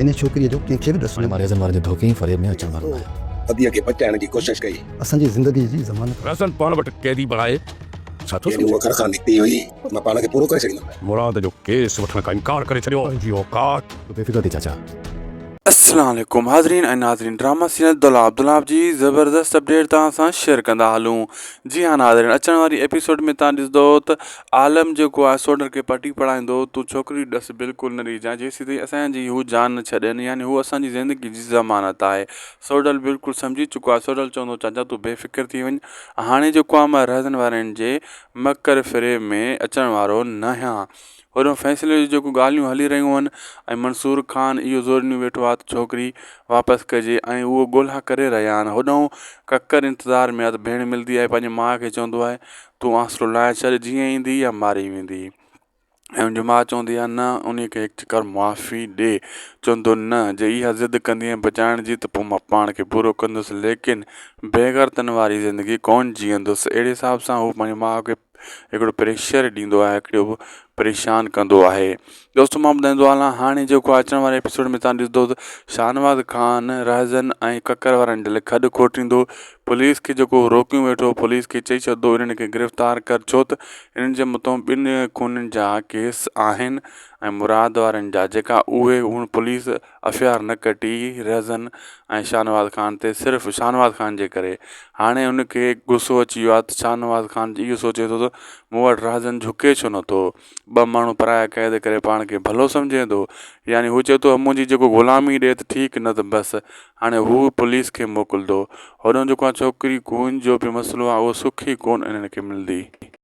انهيء ڇوڪريء جو ڪنهن کي به ڏس نه. هاڻي مان رهزن وارن جي ڌوڪي ۽ فريب ۾ اچڻ وارو ناهيان. اديء کي بچائڻ جي ڪوشش ڪئي. اسان جي زندگيء جي ضمانت. رهزن پاڻ وٽ قيدي بڻائي ڇا ٿو جنهن ڏينهن سمجهين؟ هوء گهر کان نڪتي هئي، مان پاڻ کي پورو ڪري ڇڏيندم. مراد جو ڪيس وٺڻ کان انڪار ڪري ڇڏيو. پنهنجي اوقات. تون بي فڪر ٿي چاچا. السلام عليڪم حاضرين ۽ ناظرين ڊراما سيريل دولاب دولاب جي زبردست اپڊيٽ توهان سان شيئر ڪندا هلون جي ها ناظرين اچڻ واري ايپيسوڊ ۾ توهان ڏسندو ته عالم جيڪو آهي سوڍر کي پٽي پڙهائيندو تون ڇوڪري ڏس بلڪل نه ڏجان جيسين تائين اسان جي هو جان نه ڇڏين يعني هو اسان جي زندگي جي ضمانت آهي سوڍل بلڪل سمجهي چڪو آهي سوڍل چوندو چاچا تون بي فڪر ٿي وڃ هاڻي جيڪو آهي مان رهزن وارن جي مڪر فريب ۾ اچڻ وارو ناهيان هوڏانهن فيصلي جون جيڪو ڳالهيون هلي رهيون هن ۽ منصور خان اهو زور ڏنيون ويٺو آهي ته ڇوڪري واپس ڪجي ۽ اهو ڳولها ڪري رهيا آهن هوڏانهن ڪڪر انتظار ۾ آهي ته ڀيڻ ملندي ۽ پنهنجي ماء کي چوندو آهي تون آسرو لاهي ڇڏ جيئن ايندي يا ماري ويندي ۽ ان جي ماء چوندي آهي نه ان کي هڪ چڪر معافي ڏي چوندو نه جي اها ضد ڪندينء بچائڻ جي ته پوء مان پاڻ کي پورو ڪندس ليڪن بيغيرتن واري زندگي ڪونه جيئندس اهڙي حساب سان هو پنهنجي ماء کي هڪڙو پريشر ڏيندو آهي هڪڙو پريشان ڪندو آهي دوستو مان ٻڌائيندو هلان هاڻي جيڪو اچڻ واري ايپيسوڊ ۾ تان ڏسندو ته شاهنواز خان رهزن ۽ ڪڪر وارن جي لاء کڏ کوٽيندو پوليس کي جيڪو روڪيون ويٺو پوليس کي چئي ڇڏندو انهن کي گرفتار ڪر ڇو ته انهن جي مٿو ٻن خونن جا ڪيس آهن ۽ مراد وارن جا جيڪا اهي هن پوليس ايف I R نه ڪٽي رهزن ۽ شاهنواز خان تي صرف شاهنواز خان جي ڪري هاڻي هن کي غصو اچي ويو آهي ته شاهنواز خان اهو سوچي ٿو ته مون وٽ رهزن جهڪي ڇو نٿو ٻه ماڻهو پرايا قيد ڪري پاڻ کي ڀلو سمجهي ٿو يعني هو چئي ٿو منهنجي جيڪو غلامي ڏي ته ٺيڪ نه ته بس هاڻي هو پوليس کي موڪلندو هوڏانهن جيڪو آهي ڇوڪري خون جو به مسئلو آهي اهو سکي ڪونه انهن کي ملندي.